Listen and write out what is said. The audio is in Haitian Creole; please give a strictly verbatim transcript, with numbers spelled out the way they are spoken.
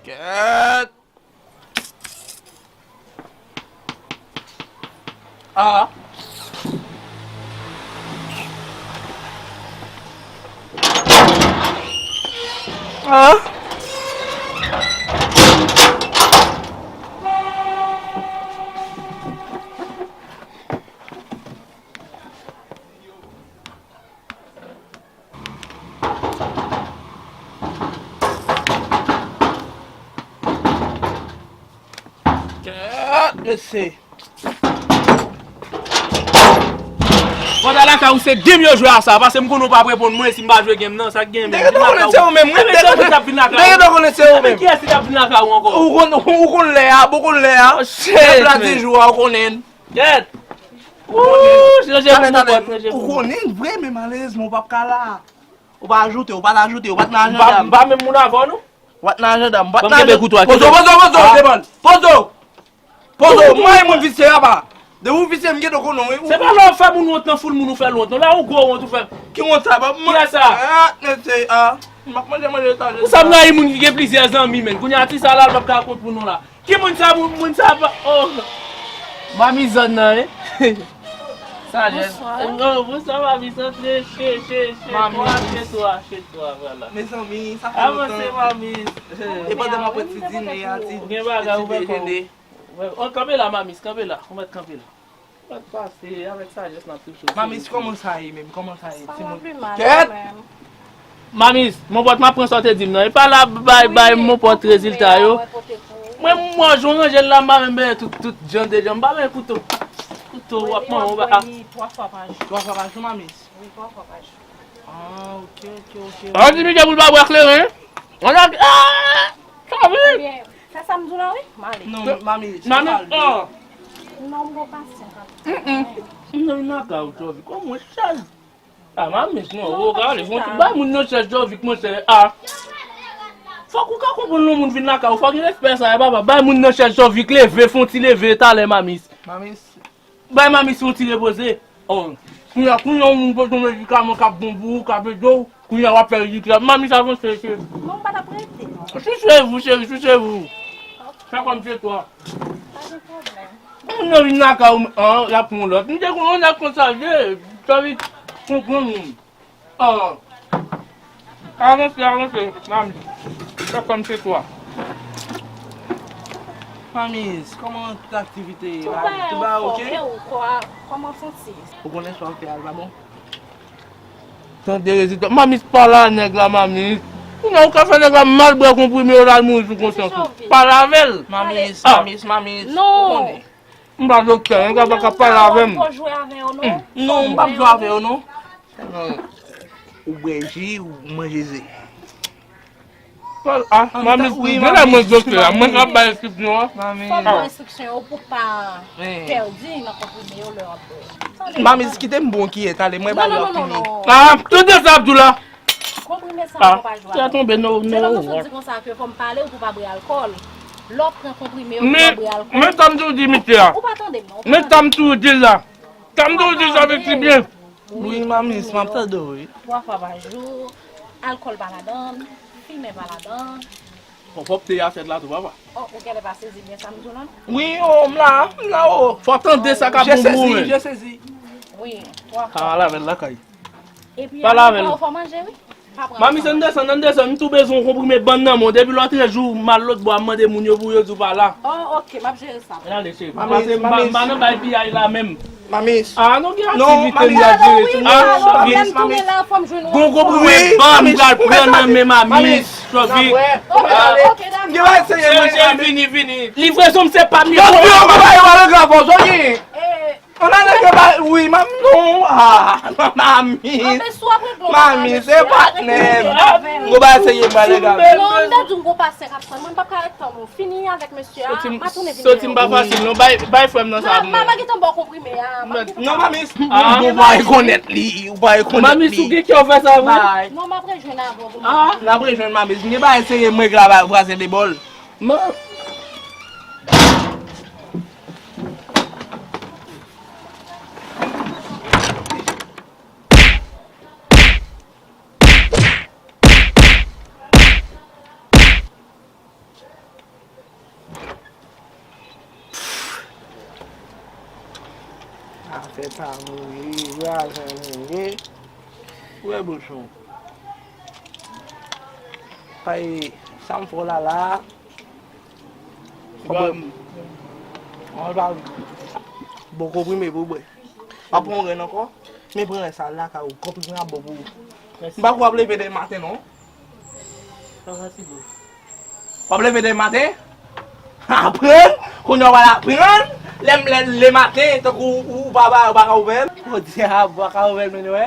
Kèt! Ah. Ah. Kèt, mesye. Pandan lakay ou se game yo jwe a sa, paske m konnen w p ap reponn mwen si m pa jwe game nan, sa k gen menm. Nèg yo konnen se ou menm, nèg yo konnen se ou menm. Kiyès ki t ap vin lakay ou ankò? Ou konn, ou konn lè a, ou konn lè a. Oh, shit, man. Lè pla di jou a, ou konnen. Kèt! Wouy, chanje pou mwen, chanje pou mwen. Ou konnen vre, men malerezman, ou p ap ka la. Ou pa ajoute, ou pa t ajoute, ou pa t nan ajanda m. M pa menm moun avè w, non. Ou pa t nan ajanda m, ou pa t nan ajanda m. Pozo, pozo, pozo, devan. Pozo! Pozo, mwen, moun visye a pa. Depi ou visye, m gentan konnen w, wi. Se pa lè w fè moun wont nan foul moun ou fè l wont, non. Lè ou gwo wont ou fè. Ki wont sa, pa mwen? Kiyès sa? Ah, mesye, ah. M ap manje, manje sa. Ou sa m rayi moun ki gen plizyè zanmi, menn. Kounye a, ti sa la, l p ap ka kont pou nou la. Ki moun sa, moun, moun sa pa, oh. Mami Zòn nan, wi. Sajès. Bonswa. Oh, bonswa, mami, antre, che, che, che, mami, che twa, che twa, vwala. Mezanmi, sa fè lontan. Avanse, mami. E pandan m ap pran ti dine a, ti, ti dejene. Ou gen bagay, ou fè kò. Oh, kanpe la, mami, kanpe la. Ou mèt kanpe la. Mèt pase, avèk sajès n ap toujou. Mami, kòman sa ye menm? Kòman sa ye? Sa va pi mal kanmenm. Kèt! Mamis, monpòt m ap pran sa w te di m nan. E pa la bay, bay monpòt rezilta yo. Mwen, m wè jan w ranje l la, m pa menm benyen tout, tout jan de jan. M pa benyen kouto. Kouto, w ap manman w ba. Twa fwa pa jou. Twa fwa pa jou, mamis? Wi, twa fwa pa jou. Ah, ok, ok, ok. An di Miguel pou l pa bwè kleren. An a, ah, sa vle. Ebyen, fè sa m di w la, wi. M ale. Non, mamis, mamis, oh. Non, m gon pasyan. Mm, mm. M nan vin lakay ou, Tchòvi. Kòman chèz? Ah, mamis, non, ou ka ale, fon ti bay moun nan chèz Tchòvik, monchè. Ah. Fòk ou ka konprann lè yon moun vin lakay ou, fòk gen respè sa, papa. Bay moun nan chèz Tchòvik, leve, fon ti leve, talè, mamis. Mamis. Bay mamis yon ti repoze. Oh. Kounye a, kounye a, yon moun pote yon medikaman k ap bon pou ou, k ap ede w. Kounye a, w ap fè ridikil. Mamis, avanse, cheri. Non, m pa t ap rete, non. Chouchou e vou, cheri, chouchou e vou. Fè kòm se twa. Pa gen pwoblèm. Moun nan vin lakay ou, an, y ap pran lòt. M te konn yon nèg konsa, je, sa vin konprann moun. An. Avanse, avanse, mami. Fè kòm se twa. Mamis, kòman tout aktivite yo? Tout bagay ok? Ou kò a, kòman w santi? Ou konnen sa w fè a, l pa bon? Tande rezilta. Mamis, pale a nèg la, mamis. Kounye a ou ka fè nèg la mal bwè konprime yo, l al mouri sou konsyans ou. Pale avè l. Mamis, mamis, mamis. Non. Ou konnen. M pa doktè, nèg la pa ka pale avè m. Ou pa jwe avè yo, non. Non, m p ap jwe avè yo, non. Ou bwè ji, ou manje ze. Ah, mamis, genlè mwen doktè a, mwen k ap bay enstriksyon an. Fò w pran enstriksyon yo pou w pa pèdi nan konprime yo lè w ap bwè. Mamis, kite m bon kiyè, talè, mwen ba yo ap fini. Ah, tout de sa ap di w la. Konprime sa, fò w pa jwe avè l. Tèt tonbe, no, no. Se lè mwen sot di konsa ke fò m pale w pou w pa bwè alkòl. Lè w pran konprime yo, fò w bwè alkòl. Men sa m toujou di misye a. Ou pa tande m, non. Men sa m toujou di l la. Sa m toujou di l, sa vle di byen. Wi, mamis, m ap tande w, wi. Twa fwa pa jou, alkòl pa ladan, fimen pa ladan. Bon, fò w te afè la tou, papa. Oh, ou genlè pa sezi byen sa m di w la? Wi, oh, m la, m la, oh. Fò w tande sa k ap bon pou ou menm. Je sezi, je sezi. Wi, twa fwa. Pale avè l lakay. Epi, pale avè l. Fò w manje, wi. Mami, se n desann, n desann. M tou bezwen yon konprime bann nan, mon. Depi lòt jou, m al lòt bò, m mande moun yo pou yo di w pa la. Oh, ok, m ap jere sa. Gade, cheri. Mamis, m pa nan bay piyay la menm. Mamis. Ah, nou gen aktivite n ap jere tou. Ah, mamis, mamis. Gon konprime bann m pral pran nan men mamis. Tchòvi. Ok, ok, dakò. Cheri, vini, vini. Livrezon m se pa m li. Yo, yo, yo, yo, yo, yo, yo, yo, yo. Ann ale ke ba, wi, mam, non, ah, mami. Mami, se patnè m. Gon bagay serye m pral regle avè l. Non, m te di w gon pasyan k ap tann mwen, m p ap ka ret tann ou. Fini avèk mesye a, m a tounen vin. Soti m pa fasil, non, bay, bay frè m nan sa pou mwen. Mama gentan ba w konprime a. Non, mami, ou pa rekonèt li, ou pa rekonèt li. Mami, si w gen kè w fè sa vre. Non, m ap rejwenn avè w pou mwen. N ap rejwenn, mami. Gen bagay serye m regle avè l, vwazen de bòl. Afè pa mouri, vwazen mouri. Wè bouch ou. Ay, sa m fè w la la. Bon konprime pou w bwè. W ap pran yon grenn ankò? Men pran sa lakay ou, konprime ap bon pou ou. M pa kwè w ap leve demen maten non. W ap leve demen maten? Aprann, kounye a w al aprann. Lè m lè lè maten, tankou ou pa, ou pa ka ouvè l. Jodi a, ou pa ka ouvè l, men wè.